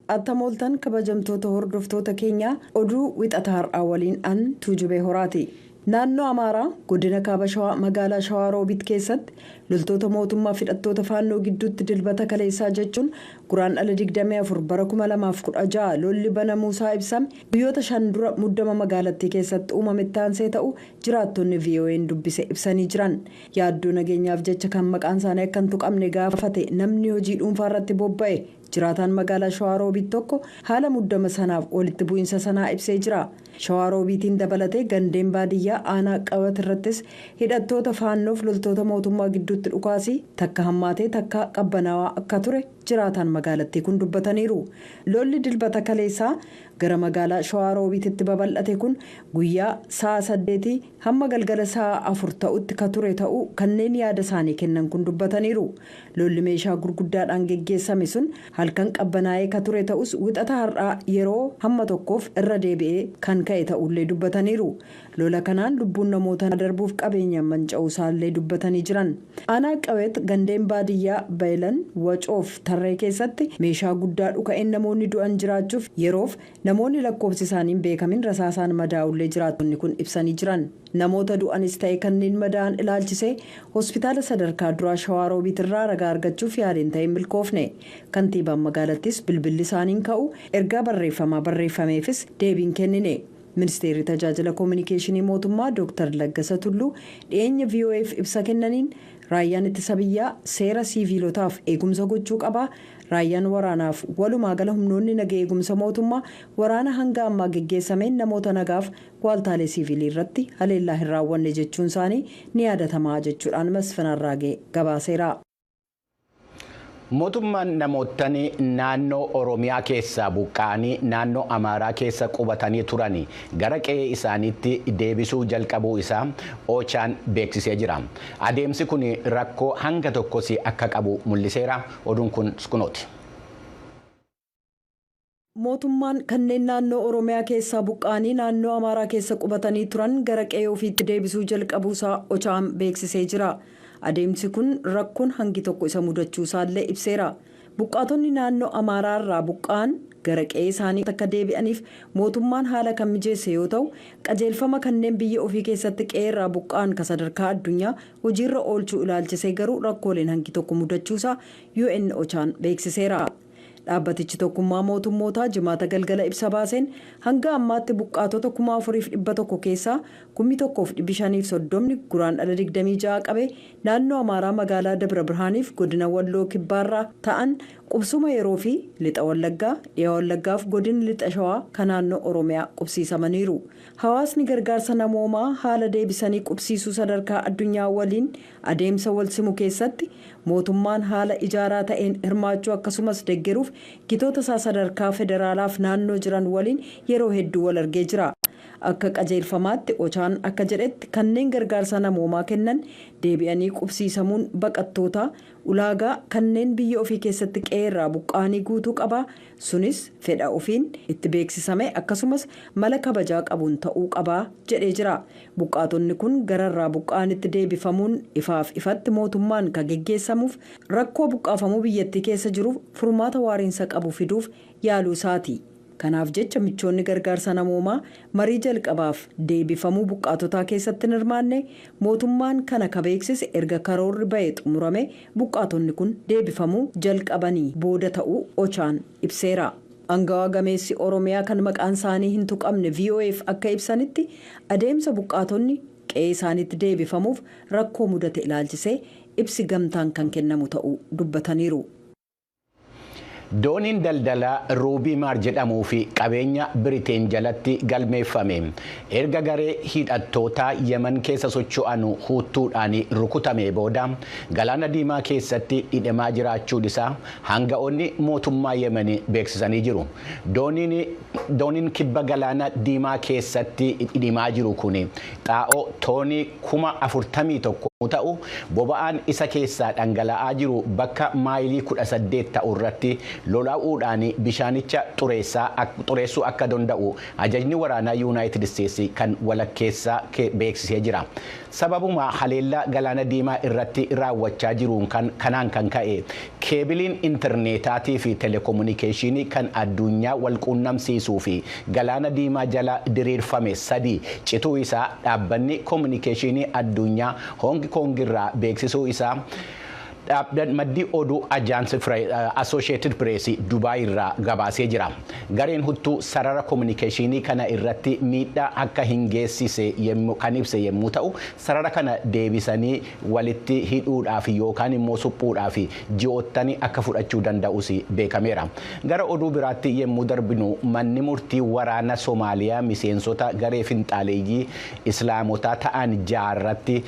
Attam ooltan, kabajamtoota hordoftoota keenyaa. Oduu Wixata har'aa waliin an Tuujubee Horaati. Naannoo Amaaraa, godina Kaaba Shawaa, magaalaa Shawaa Roobit keessatti loltoota mootummaa hidhattoota Faannoo gidduutti Dilbata kaleessaa, jechuun Guraandhala 24 bara 2016, lolli banamuusaa ibsame guyyoota 5 dura muddama magaalattii keessatti uumametti aansee ta'u jiraattonni VOA'n dubbise ibsanii jiran. Yaaddoo nageenyaaf jecha kan maqaan isaanii akka hin tuqamne gaafate namni hojii dhuunfaa irratti bobba'e, jiraataan magaalaa Shawaa Roobiit tokko, haala muddama sanaaf walitti bu'iinsa sanaa ibsee jira. Shawaa Roobiitiin dabalatee gandeen baadiyyaa aanaa Qabat irrattis hidhattoota Faannoof loltoota mootummaa gidduutti dhukaasii takka hammaatee takka qabbanaawaa akka ture jiraataan magaalattii kun dubbataniiru. Lolli Dilbata kaleessaa gara magaalaa Shawaa Roobiititti babal'ate kun guyyaa sa'a 8 hamma galgala sa'a 4 ta'utti ka ture ta'uu kanneen yaada isaanii kennan kun dubbataniiru. Lolli meeshaa gurguddaadhaan geggeessame sun halkan qabbanaa'ee ka ture ta'us, Wixata har'aa yeroo hamma tokkoof irra deebi'ee kan ka'e ta'ullee dubbataniiru. Lola kanaan lubbuun namoota darbuuf qabeenya manca'uu isaallee dubbatanii jiran. Aanaa Qaweet gandeen baadiyyaa Bayilan, Wacoof Tarree keessatti meeshaa guddaa dhuka'een namoonni du'an jiraachuuf yeroof namoonni lakkoofsi isaanii hin beekamin rasaasaan madaa'ullee jiraattonni kun ibsanii jiran. Namoota du'anis ta'e kanneen madaa'an ilaalchisee hospitaala sadarkaa duraa Shawaa Roobiit irraa ragaa argachuuf yaaliin ta'e milkoofne. Kantiibaan magaalattis bilbilli isaaniin ka'u, ergaa barreeffamaa barreeffameefis deebiin kennine. Ministeerri Tajaajila Koominikeeshinii mootummaa Dr. Laggasa Tulluu dhiyeenya VOAf ibsa kennaniin, raayyaan ittisa biyyaa seera siiviilotaaf eegumsa gochuu qaba, raayyaan waraanaaf walumaa gala humnoonni naga eegumsa mootummaa waraana hanga ammaa geggeessameen namoota nagaaf waaltaalee siiviilii irratti haleellaa hin raawwanne jechuun isaanii ni yaadatamaa jechuudhaan Masfin Arraagee gabaaseera. Mootummaan namoottan naannoo Oromiyaa keessaa buqqa'anii naannoo Amaaraa keessa qubatanii turan gara qe'ee isaaniitti deebisuu jalqabuu isaa Ochaan beeksisee jira. Adeemsi kun rakkoo hanga tokkos akka qabu mul'iseera. Oduun kun kunooti. Mootummaan kanneen naannoo Oromiyaa keessaa buqqa'anii naannoo Amaaraa keessa qubatanii turan gara qe'ee ofiitti deebisuu jalqabuusaa Ochaan beeksisee jira. Adeemsi kun rakkoon hangi tokko isa mudachuu isaallee ibseera. Buqqaatonni naannoo Amaaraa irraa buqqa'an gara qe'ee isaanii akka deebi'aniif mootummaan haala kan mijeesse yoo ta'u, qajeelfama kanneen biyya ofii keessatti qe'ee irraa buqqa'an ka sadarkaa addunyaa hojiirra oolchuu ilaalchisee garuu rakkooleen hangi tokko mudachuusaa UN Ochaan beeksiseera. Dhaabbatichi Tokkummaa Mootummootaa Jimaata galgala ibsa baaseen, hanga ammaatti buqqaatota 4,100 keessaa 1,530 Guraandhala 26 qabe naannoo Amaaraa magaalaa Dabra Birhaaniif godina Walloo Kibbaarraa ta'an qubsuma yeroo fi Lixa Wallaggaa, Dhiha Wallaggaaf godina Lixa Shawaa kan naannoo Oromiyaa qubsiisamaniiru. Hawaasni gargaarsa namoomaa haala deebisanii qubsiisuu sadarkaa addunyaa waliin adeemsa wal simu keessatti mootummaan haala ijaaraa ta'een hirmaachuu akkasumas deggeruuf gitoota isaa sadarkaa federaalaaf naannoo jiran waliin yeroo hedduu wal argee jira. Akka qajeelfamaatti, Ochaan akka jedhetti, kanneen gargaarsa namoomaa kennan deebi'anii qubsiisamuun baqattootaa ulaagaa kanneen biyya ofii keessatti qe'ee irraa buqqa'anii guutuu qabaa, sunis fedha ofiin itti beeksisame akkasumas mala kabajaa qabuun ta'uu qabaa jedhee jira. Buqqaatonni kun gararraa buqqa'anitti deebifamuun ifaaf ifatti mootummaan kan geggeessamuuf rakkoo buqqaafamuu biyyattii keessa jiruuf furmaata waariinsa qabu fiduuf yaaluu isaati. Kanaaf jecha michoonni gargaarsa namoomaa marii jalqabaaf deebifamuu buqqaatotaa keessatti hin hirmaanne. Mootummaan kana ka beeksise erga karoorri ba'e xumurame buqqaatonni kun deebifamuu jalqabanii booda ta'uu Ochaan ibseera. Angawaa gameessi Oromiyaa kan maqaan isaanii hin tuqamne VOAf akka ibsanitti, adeemsa buqqaatonni qe'ee isaaniitti deebifamuuf rakkoo mudate ilaalchisee ibsi gamtaan kan kennamu ta'uu dubbataniiru. Dooniin daldalaa Ruubii Maar jedhamuu fi qabeenya Biriteen jalatti galmeeffame erga garee hidhattootaa Yemen keessa socho'an Huuttuudhaan rukutame booda Galaana Diimaa keessatti dhidhimaa jiraachuun isaa hanga'oonni mootummaa Yemen beeksisanii jiru. Dooniin kibba Galaana Diimaa keessatti dhidhimaa jiru kun xaa'oo toonii 41,000 ta'u boba'aan isa keessaa dhangala'aa jiru bakka maayilii 18 ta'u irratti lola'uudhaan bishaanicha xureessuu akka danda'u ajajni waraanaa Yuunaayitid Isteetsi kan walakkeessaa beeksisee jira. Sababuma haleellaa Galaana Diimaa irratti raawwachaa jiruun kanaan kan ka'e Keebiliin intarneetaatii fi telekominikeeshinii kan addunyaa wal quunnamsiisuu fi galaana diimaa jala diriirfame 3 cituu isaa dhaabbanni kominikeeshinii addunyaa Hoong Koong irraa beeksisuu isaa maddi oduu ajaansi Associated Press Dubaay irraa gabaasee jira. Gareen Huttuu sarara kominikeeshinii kana irratti miidhaa akka hin geessise kan ibse yommuu ta'u, sarara kana deebisanii walitti hidhuudhaaf yookaan immoo suphuudhaaf ji'oottanii akka fudhachuu danda'us beekameera. Gara oduu biraatti yommuu darbinu, manni murtii waraana Somaaliyaa miseensota garee finxaaleeyyii Islaamotaa ta'an 6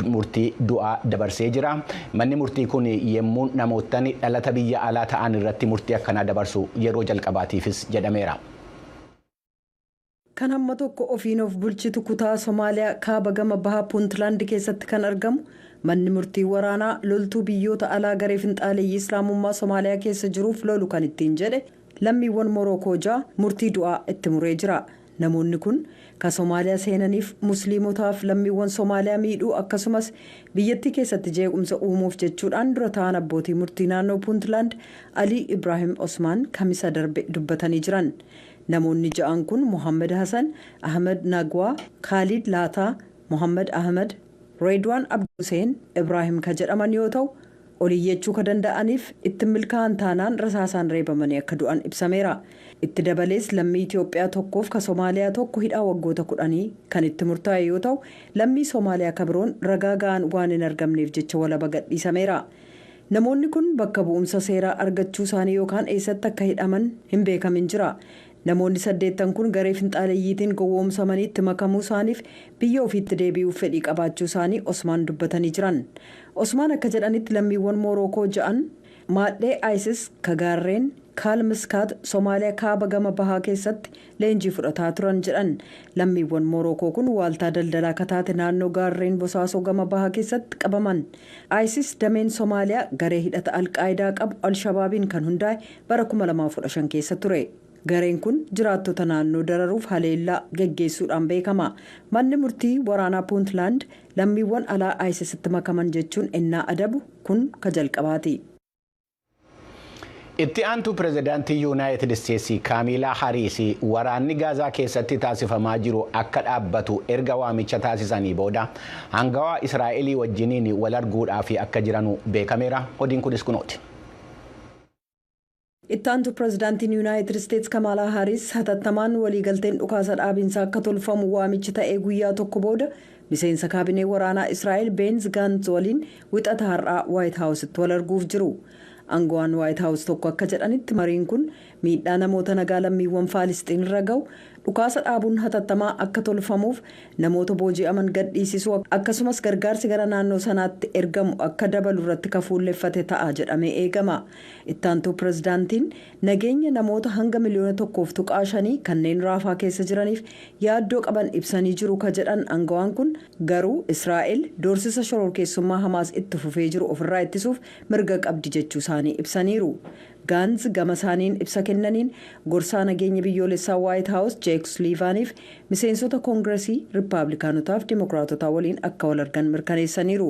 murtii du'aa dabarsee jira. Manni murtii kun yemmuu namootni dhalata biyya alaa ta'an irratti murtii akkanaa dabarsu yeroo jalqabaatiifis jedhameera. Kan hamma tokko ofiin of bulchitu kutaa Somaaliyaa kaaba gama baha Puuntlaand keessatti kan argamu manni murtii waraanaa loltuu biyyoota alaa garee finxaaleeyyii Islaamummaa Somaaliyaa keessa jiruuf lolu kan ittiin jedhe lammiiwwan Morookoo 6 murtii du'aa itti muree jira. Namoonni kun kan Somaaliyaa seenaniif musliimotaaf lammiiwwan Somaaliyaa miidhuu akkasumas biyyattii keessatti jeequmsa uumuuf jechuudhaan dura ta'an abbootii murtii naannoo Puuntlaand Alii Ibraahim Osmaan kamisa darbe dubbatanii jiran. Namoonni 6 kun Mohaammed Hassan, Ahmed Nagwaa, Khalid Laataa, Mohaammed Ahmed, Reedwaan Abduseen Ibraahim kan jedhaman yoo ta'u, oliyyachuu kan danda'aniif itti milkaa'an taanaan rasaasaan reebamanii akka du'an ibsameera. Itti dabalees lammii Itoophiyaa tokkoof ka Somaaliyaa tokko hidhaa waggoota 10 kan itti murtaa'e yoo ta'u, lammii Somaaliyaa ka biroon ragaa ga'aan waan hin argamneef jecha walaba gadhiisameera. Namoonni kun bakka bu'umsa seeraa argachuu isaanii yookaan eessatti akka hidhaman hin beekamin jira. Namoonni 8 kun garee finxaaleeyyiitiin gowwoomsamanii itti makamuu isaaniif biyya ofiitti deebi'uuf fedhii qabaachuu isaanii Osmaan dubbatanii jiran. Osmaan akka jedhanitti lammiiwwan Morookoo 6 maadhee ISIS ka gaarreen Kaalmiskaat Somaaliyaa kaaba gama bahaa keessatti leenjii fudhataa turan jedhan. Lammiiwwan Morookoo kun waaltaa daldalaa kataate naannoo gaarreen Bosaasoo gama bahaa keessatti qabaman. ISIS dameen Somaaliyaa garee hidhata Alqaayidaa qabu Alshabaabiin kan hundaa'e bara 2015 keessa ture. Gareen kun jiraattota naannoo dararuuf haleellaa geggeessuudhaan beekama. Manni murtii waraanaa Puuntlaand lammiiwwan alaa ISIStti makaman jechuun ennaa adabu kun ka jalqabaati. Itti aantu pirezidaantii Yuunaayitid Isteetsi Kaamilaa Hariis waraanni Gaazaa keessatti taasifamaa jiru akka dhaabbatu erga waamicha taasisanii booda hangawaa Israa'elii wajjiniin wal arguudhaaf akka jiranu beekameera. Odiin kunis kunooti. Itti aantu pirezidaantiin Yuunaayitid Isteetsi Kamaalaa Hariis hatattamaan waliigalteen dhukaasa dhaabiinsaa akka tolfamu waamichi ta'ee guyyaa tokko booda miseensa kaabinee waraanaa Israa'el Beenz Gaantz waliin wixata har'aa Waayit Haawusitti wal arguuf jiru. Aangawaan Waayit Haawus tokko akka jedhanitti mariin kun miidhaa namoota nagaa lammiiwwan Faalisxiin irra gahu dhukaasa dhaabuun hatattamaa akka tolfamuuf namoota booji'aman gadhiisisuu akkasumas gargaarsi gara naannoo sanaatti ergamu akka dabalu irratti kafuulleeffate ta'a jedhamee eegama. Itti aantuu pirezidaantiin nageenya namoota hanga 1.5 miliyoonaa kanneen Raafaa keessa jiraniif yaaddoo qaban ibsanii jiru ka jedhan aangawaan kun garuu Israa'el doorsisa shororkeessummaa Hamaas itti fufee jiru ofirraa ittisuuf mirga qabdi jechuu isaanii ibsaniiru. Gaanz gama isaaniin ibsa kennaniin gorsaa nageenya biyyoolessaa Waayit Haawus Jeek Suliivaaniif miseensota koongiresii Riippaabilikaanotaaf Dimookiraatotaa waliin akka wal argan mirkaneessaniiru.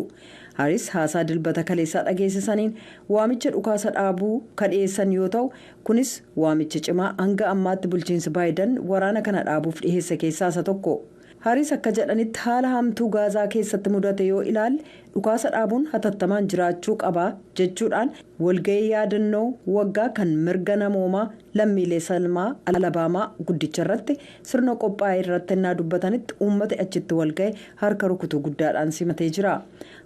Haaris haasaa dilbata kaleessaa dhageessisaniin waamicha dhukaasa dhaabuu ka dhiyeessan yoo ta'u, kunis waamicha cimaa hanga ammaatti bulchiinsi Baayidan waraana kana dhaabuuf dhiheesse keessaa isa tokko. Haaris akka jedhanitti haala hamtuu Gaazaa keessatti mudate yoo ilaalle dhukaasa dhaabuun hatattamaan jiraachuu qaba jechuudhaan walga'ii yaadannoo waggaa kan mirga namoomaa lammiilee Salmaa Alabaamaa guddicha irratti sirna qophaa'e irratti ennaa dubbatanitti uummata achitti walga'e harka rukutuu guddaadhaan simatee jira.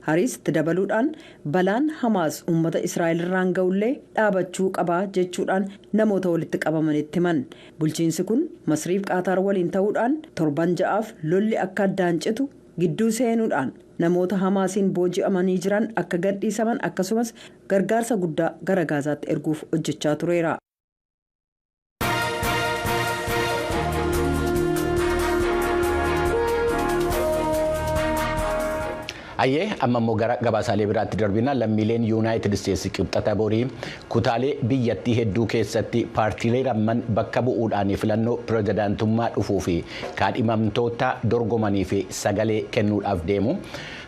Hariis itti dabaluudhaan balaan Hamaas uummata Israa'el irraan ga'ullee dhaabachuu qaba jechuudhaan namoota walitti qabamanitti himan. Bulchiinsi kun Masriif Qaataar waliin ta'uudhaan torban 6 lolli akka addaan citu gidduu seenuudhaan namoota Hamaasiin booji'amanii jiran akka gadhiisaman akkasumas gargaarsa guddaa gara Gaazaatti erguuf hojjechaa tureera. Ayyee amma immoo gara gabaasaalee biraatti darbina. Lammiileen Yuunaayitid Isteetsi qibxata borii kutaalee biyyattii hedduu keessatti paartiilee lamman bakka bu'uudhaan filannoo pirezidaantummaa dhufuu fi kaadhimamtoota dorgomanii fi sagalee kennuudhaaf deemu.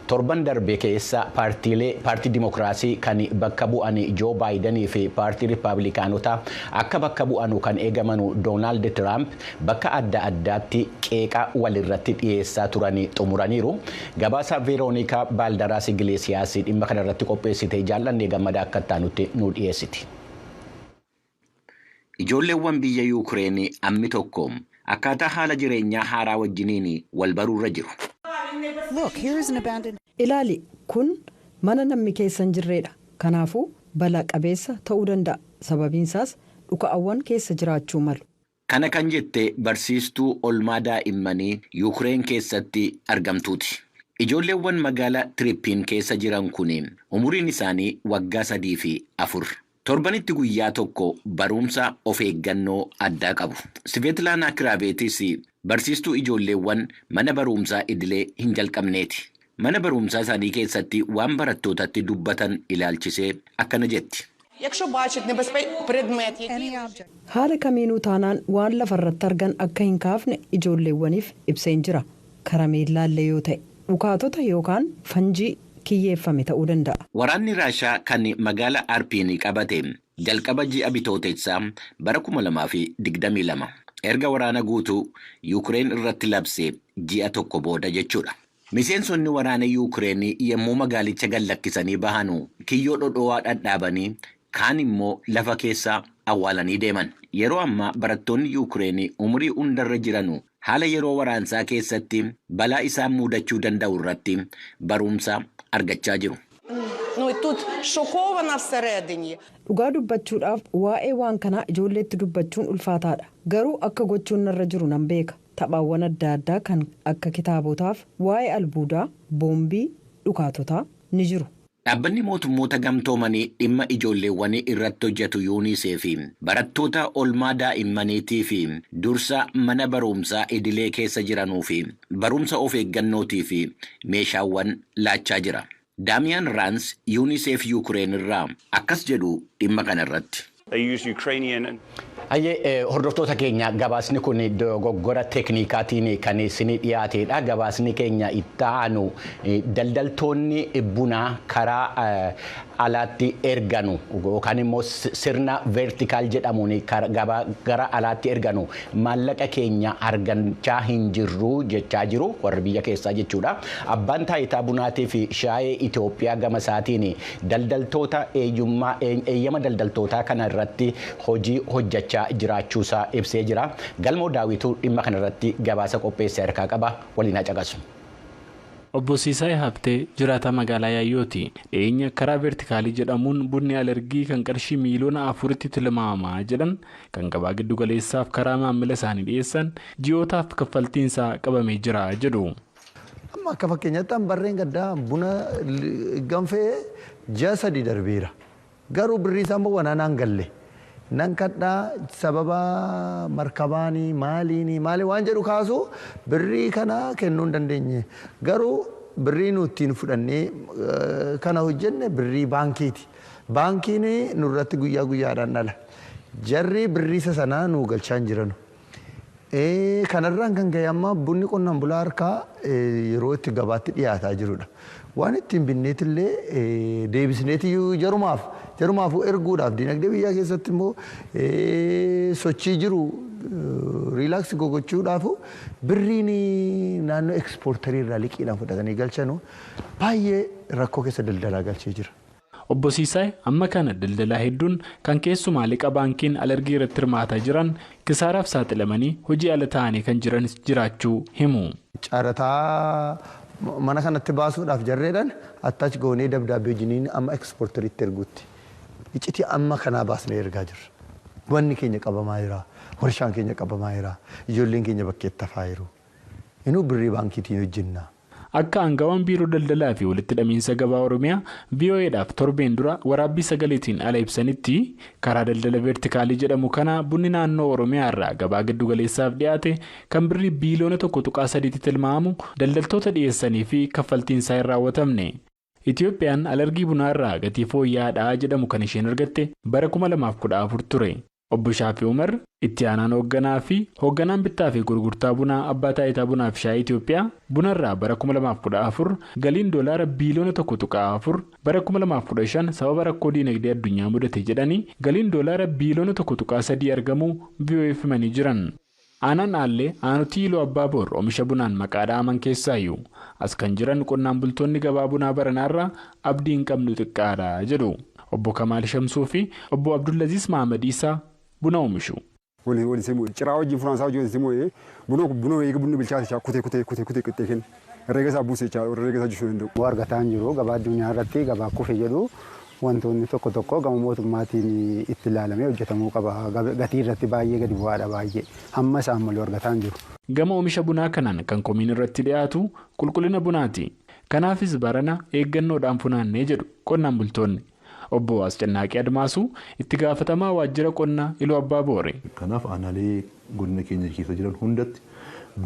Torban darbe keessa paartiilee paartii Dimookiraasii kan bakka bu'an Joo Baayidanii fi paartii Riippaabilikaanotaa akka bakka bu'anu kan eegamanu Doonaald Tiraamp bakka adda addaatti qeeqa walirratti dhiyeessaa turan xumuraniiru. Gabaasa Veeroonikaa Baaldaraas Igileesiyaas dhimma kanarratti qopheessite Jaallannee Gammadaa akka taanutti nu dhiyeessiti. Ijoolleewwan biyya Yuukireen ammi tokko akkaataa haala jireenyaa haaraa wajjiniin wal baruurra jiru. Ilaali, kun mana namni keessa hin jirredha. Kanaafuu balaa qabeessa ta'uu danda'a. Sababiinsaas dhuka'awwan keessa jiraachuu malu. Kana kan jette barsiistuu olmaa daa'immanii Yuukireen keessatti argamtuuti. Ijoolleewwan magaalaa Tiriippiin keessa jiran kun umuriin isaanii waggaa 3 fi 4. Torbanitti guyyaa tokko barumsa of eeggannoo addaa qabu. Siveetlaanaa Kiraabeetis barsiistuu ijoolleewwan mana barumsaa idilee hin jalqabneeti. Mana barumsaa isaanii keessatti waan barattootatti dubbatan ilaalchisee akkana jetti. Haala kamiinuu taanaan waan lafarratti argan akka hin kaafne ijoolleewwaniif ibseen jira. Karameellaallee yoo ta'e, dhukaatota yookaan fanjii kiyyeeffame ta'uu danda'a. Waraanni Raashaa kan magaala Arpiin qabate jalqaba ji'a Bitootessaa bara 2022 erga waraana guutuu Yuukireen irratti labse ji'a tokko booda jechuudha. Miseensonni waraana Yuukireen yommuu magaalicha gad lakkisanii bahanu kiyyoo dhodhowaa dhadhaabanii, kaan immoo lafa keessa awwaalanii deeman. Yeroo ammaa barattoonni Yuukireen umurii hundarra jiranu haala yeroo waraansaa keessatti balaa isaan mudachuu danda'u irratti barumsa argachaa jiru. Dhugaa dubbachuudhaaf, waa'ee waan kanaa ijoolleetti dubbachuun ulfaataadha. Garuu akka gochuun narra jiru nan beeka. Taphaawwan adda addaa kan akka kitaabotaaf waa'ee albuudaa, boombii, dhukaatotaa ni jiru. Dhaabbanni Mootummoota Gamtoomanii dhimma ijoolleewwanii irratti hojjetu Yuuniseef barattoota olmaa daa'immaniitii fi dursa mana barumsaa idilee keessa jiranuu fi barumsa of eeggannootii fi meeshaawwan laachaa jira. Daamiyaan Raans Yuuniseef Yuukireen irraa akkas jedhu dhimma kana irratti. Hayyee, hordoftoota keenya, gabaasni kun dogoggora teeknikaatiin kan isinii dhiyaatedha. Gabaasni keenya itti aanu daldaltoonni bunaa karaa alaatti erganu yookaan immoo sirna vertical jedhamuun gara alaatti erganu maallaqa keenya argachaa hin jirru jechaa jiru, warri biyya keessaa jechuudha. Abbaan taayitaa bunaatii fi shaayee Itoophiyaa gama isaatiin daldaltoota eeyyama daldaltootaa kana irratti hojii hojjechaa jiraachuusaa ibsee jira. Galmoo Daawituu dhimma kanarratti gabaasa qopheessee harkaa qaba, waliin haa caqasu. Obbo Siisaay Habtee jiraataa magaalaa Yaayyooti. Dhiyeenya karaa verticalii jedhamuun bunni alergii kan qarshii 4 miiliyoona tilmaamamaa jedhan kan gabaa giddu galeessaaf karaa maamila isaanii dhiyeessan ji'ootaaf kaffaltiinsaa qabamee jira jedhu. Amma akka fakkeenyaatti barreen gaddaa buna ganfee ji'a 3 darbeera. Garuu birrii isaa immoo wanaan galle. Nan kadhaa, sababa markabaanii maaliinii maali waan jedhu kaasu birrii kana kennuu hin dandeenye. Garuu birrii nu ittiin fudhannee kana hojjenne birrii baankiiti. Baankiin nurratti guyyaa guyyaadhaan dhala. Jarri birrii isa sanaa nu galchaa hin jiranu. Kanarraan kan ka'e amma bunni qonnaan bulaa harkaa yeroo itti gabaatti dhiyaataa jirudha. Waan ittiin binneetillee deebisneetiyyuu jarumaafuu erguudhaaf, dinagdee biyyaa keessatti immoo sochii jiru relax gogochuudhaafu birriin naannoo exporterii irraa liqiidhaan fudhatanii galchanu baay'ee rakkoo keessa daldalaa galchee jira. Obbo Siisaay amma kana daldalaa hedduun kan keessumaa liqa baankiin alergii irratti hirmaataa jiran kisaaraaf saaxilamanii hojii ala ta'anii kan jiranis jiraachuu himu. Caarataa mana kanatti baasuudhaaf jarreedhaan attach goonee dabdaabbee jiniin amma exporteriitti erguutti. Iccitii amma kanaa baasnee ergaa jirra. Wanni keenya qabamaa jira. Warshaan keenya qabamaa jira. Ijoolleen keenya bakkeetti hafaa jiru. Inuu birrii baankiitiin hojjenna. Akka aangawaan biiroo daldalaa fi walitti hidhamiinsa gabaa Oromiyaa VOAdhaaf torbeen dura waraabbii sagaleetiin ala ibsanitti, karaa daldala verticalii jedhamu kana bunni naannoo Oromiyaa irraa gabaa giddugaleessaaf dhiyaate kan birrii 1.3 biiliyoonitti tilmaamamu daldaltoota dhiyeessanii fi kaffaltiin isaa hin raawwatamne. Itoophiyaan alergii bunaa irraa gatii fooyya'aadhaa jedhamu kan isheen argatte bara 2014 ture. Obbo Shaafii Umar itti aanaan hoogganaa fi hoogganaan bittaa fi gurgurtaa bunaa abbaa taayitaa bunaa fi shaayii Itoophiyaa bunarraa bara 2014 galiin doolaara biiliyoona 1.4, bara 2015 sababa rakkoo diinagdee addunyaa mudate jedhanii galiin doolaara biiliyoona 1.3 argamuu VOA'f himanii jiran. Aanaan Aallee aanutii Iluu Abbaa Boor oomisha bunaan maqaa dha'aman keessaayyuu as kan jiran qonnaan bultoonni gabaa bunaa baranaarraa abdii hin qabnu xiqqaadha jedhu. Obbo Kamaal Shamsuu fi obbo Abdullaziz Mahamad Isaa buna oomishu. Ciraa wajjin funaansaa wajjin waliin simuu buna eega bunni bilchaate kutee kutee kutee kutee qixxee kenna. Herreega isaa buusee jechaadha, herreega isaa jechuu danda'u. Bu'aa argataa hin jiru. Gabaa addunyaa irratti gabaa kufe jedhu wantoonni tokko tokko gama mootummaatiin itti ilaalamee hojjetamuu qaba. Gatii irratti baay'ee gadi bu'aadha baay'ee. Hamma isaan malu argataa hin jiru. Gama oomisha bunaa kanaan kan komiin irratti dhiyaatu qulqullina bunaati. Kanaafis barana eeggannoodhaan funaannee jedhu qonnaan bultoonni. Obbo Ascannaaqii Admaasuu itti gaafatamaa waajjira qonnaa Iluu Abbaa Boore. Kanaaf aanaalee godina keenya keessa jiran hundatti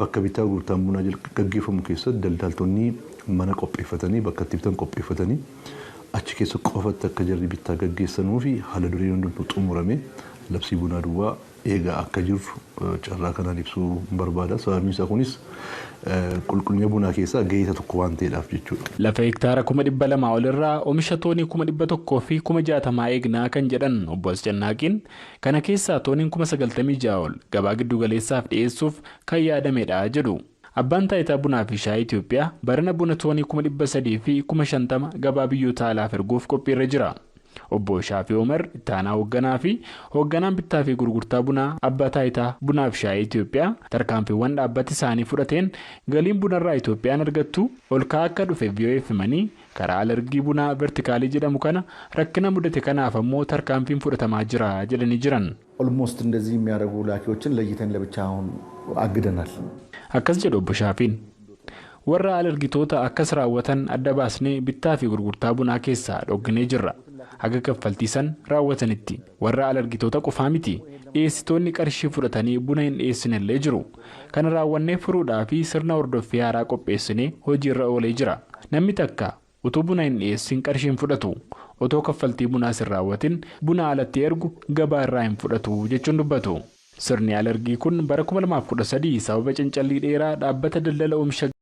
bakka bittaa gurgurtaan bunaa gaggeeffamu keessatti daldaltoonni mana qopheeffatanii, bakka itti bitan qopheeffatanii, achi keessa qofatti akka jarri bittaa gaggeessanuu fi haala duree hundumtuu xumurame labsii bunaa duwwaa eegaa akka jirru carraa kanaan ibsuu barbaada. Sababni isaa kunis qulqullina bunaa keessaa gahee isa tokko waan ta'eedhaaf jechuudha. Lafa hektaara 200,000 olirraa oomisha toonii 160,000 eegnaa kan jedhan obbo Ascannaaqiin, kana keessaa tooniin 96,000 ol gabaa giddugaleessaaf dhiyeessuuf kan yaadamedha jedhu. Abbaan taayitaa bunaa fi shaayii Itoophiyaa barana buna toonii 350,000 gabaa biyyoota alaaf erguuf qophiirra jira. Obbo Shaafii Umar itti aanaa hoogganaa fi hoogganaan bittaa fi gurgurtaa bunaa abbaa taayitaa bunaa fi shaayii Itoophiyaa tarkaanfiiwwan dhaabbati isaanii fudhateen galiin bunarraa Itoophiyaan argattu ol ka'aa akka dhufe VOA'f himanii, karaa alergii bunaa vertikaalii jedhamu kana rakkina mudate kanaaf ammoo tarkaanfiin fudhatamaa jira jedhanii jiran. ኦልሞስት እንደዚህ የሚያደርጉ ላኪዎችን ለይተን ለብቻ አሁን አግደናል። Akkas jedhu obbo Shaafiin. Warra alergitoota akkas raawwatan adda baasnee bittaa fi gurgurtaa bunaa keessaa dhogginee jirra. Haga kaffaltii san raawwatanitti warra alergitoota qofaa miti, dhiyeessitoonni qarshii fudhatanii buna hin dhiyeessinellee jiru. Kana raawwannee furuudhaa fi sirna hordoffii haaraa qopheessinee hojiirra oolee jira. Namni takka utuu buna hin dhiyeessin qarshii hin fudhatu. Otoo kaffaltii bunaas hin raawwatin buna alatti ergu gabaa irraa hin fudhatu jechuun dubbatu. Sirni alergii kun bara 2013 sababa cancallii dheeraa dhaabbata daldala oomisha